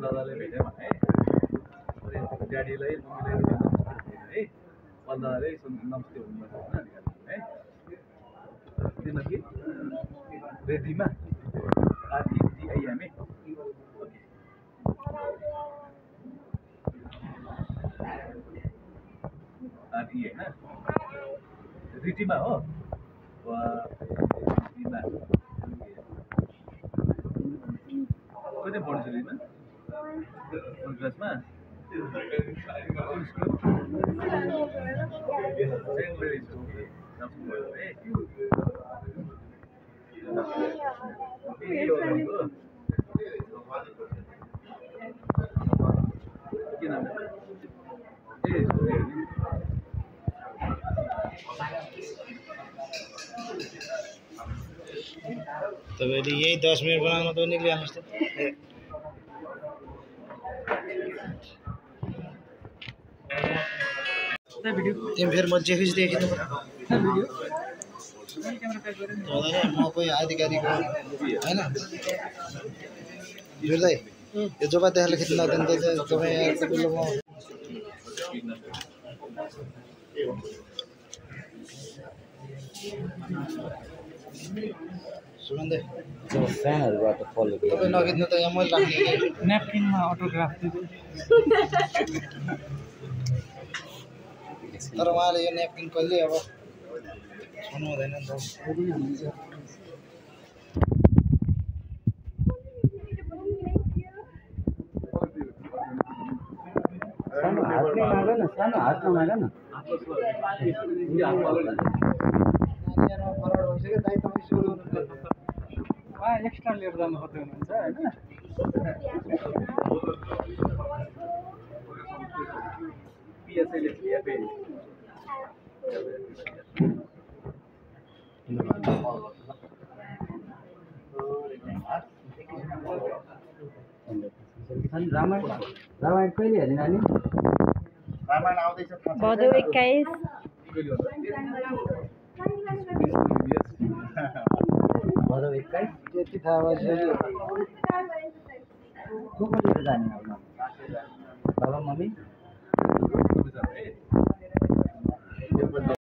दादाले भेट्यो भने ड्याडीलाई मम्मीलाई है दादाले नमस्ते भन्नुपर्छ है किनकि रेडीमा आरइजिआइएमए आरई हैन रिटीमा हो वा रिटीमा कति पढ्छ रिटीमा क्लासमा सेकेन्डरी स्कुल तपाईले यही 10 मिनेट बनाउन त निक्लिहाल्नुस् त तिमी फेरि म जेफिस देखिनु म कोही आधिकारिक होइन जुर्दै यो जोबा देखाले खिच्न नदिनु त तपाईँ यहाँको बेला म सुमन्दे फ्यानहरुबाट फलो तपाईँ नखिच्नु त यहाँ मैले राख्ने न्यापकिनमा अटोग्राफ तर उहाँले यो न्यापकिन कहिले अब छुनु हुँदैन नि त सानो हातमा माग न एक्स्ट्रा लिएर जानु पर्ने हुनुहुन्छ होइन रामायण कहिले हेर्ने नानी रामायण आउँदैछ भदौ 21 भदौ 21 त्यति थाहा भयो को को लिएर जाने अब बाबा मम्मी